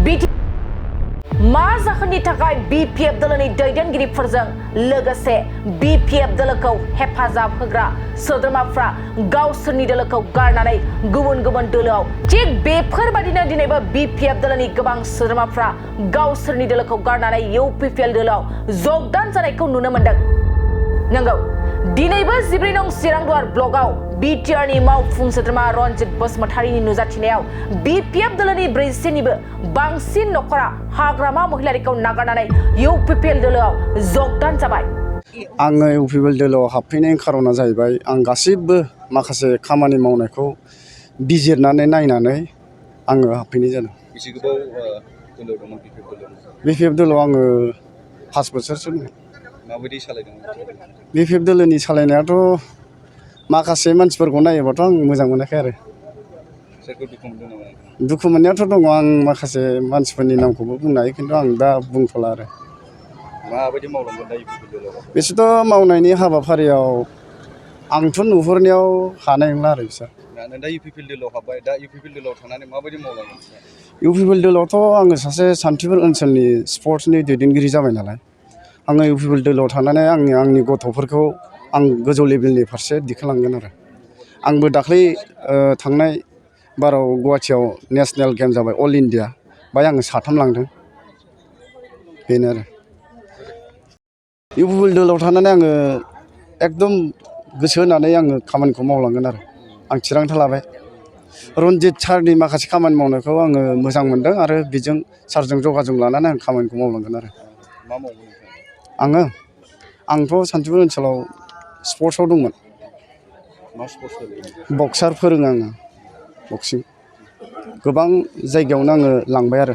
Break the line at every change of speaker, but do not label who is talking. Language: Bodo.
मा जाहोननि थाखाय BPF दलनि दैदेनगिरिफोरजों लोगोसे BPF दलखौ हेफाजाब होग्रा सोद्रोमाफ्रा गावसोरनि दलखौ गारनानै गुबुन गुबुन दलआव थिग बेफोरबादिनो दिनैबो BPF दलनि गोबां सोद्रोमाफ्रा गावसोरनि दलखौ गारनानै UPPL दलआव जगदान जानायखौ नुनो मोनदों। नंगौ दिनैबो 14 नं चिरांदुवार ब्लकआव BTRनि मावफुं सोद्रोमा रनजित बसुमतारीनि नुजाथिनायाव BPF दलनि 40निबो बांसिन नखरा हाग्रामा महिलारिखौ नागारनानै UPPL दलआव जगदान जाबाय।
आङो UPPL दलआव हाबफैनायनि खारना जाहैबाय आं गासिबो माखासे खामानि मावनायखौ बिजिरनानै नायनानै आङो हाबफैनाय जादों।
बेसे गोबाव दलआव दंमोन
BPF दलआव आङो 5 बोसोरसो दं।
माबायदि सालायदोंमोन
BPF दलनि सालायनायाथ' माखासे मानसिफोरखौ नायोबाथ' आं मोजां मोनाखै आरो।
सोरखौ दुखु मोनदों नामा?
दुखु मोननायाथ' दङ आं माखासे मानसिफोरनि नामखौबो बुंनो हायो खिन्थु आं दा बुंथ'ला आरो।
माबायदि मावलांगोन दा UPPL दलआव?
बिसोरथ' मावनायनि हाबाफारियाव आंथ' नुहुरनायाव हानाय नंला आरो बिसोर।
दा UPPL दलआव हाबबाय दा UPPL दलआव थानानै माबायदि मावलांगोन?
UPPL दलआवथ' आङो सासे सान्थिफुर ओनसोलनि स्पर्ट्सनि दैदेनगिरि जाबाय नालाय आङो UPPL दलआव थानानै आंनि गथ'फोरखौ आं गोजौ लेभेलनि फारसे दिखांलांगोन आरो। आंबो दाख्लै थांनाय बाराव गुवाहाटीआव नेशनेल गेम जाबाय अल इन्डिया बाहाय आङो 3 लांदों बेनो आरो। UPPL दलआव थानानै आङो एकदम गोसो होनानै आङो खामानिखौ मावलांगोन आरो आं थिरांथा लाबाय। रनजित सारनि माखासे खामानि मावनायखौ आङो मोजां मोनदों आरो बेजों सारजों जगाजग लानानै आं खामानिखौ मावलांगोन आरो।
मा मावगोन
आंथ' सान्थिफुर ओनसोलाव स्पर्ट्सआव दंमोन।
मा स्पर्ट्स गेलेयो?
बक्सार फोरोङो आङो बक्सिं गोबां जायगायावनो आङो लांबाय आरो।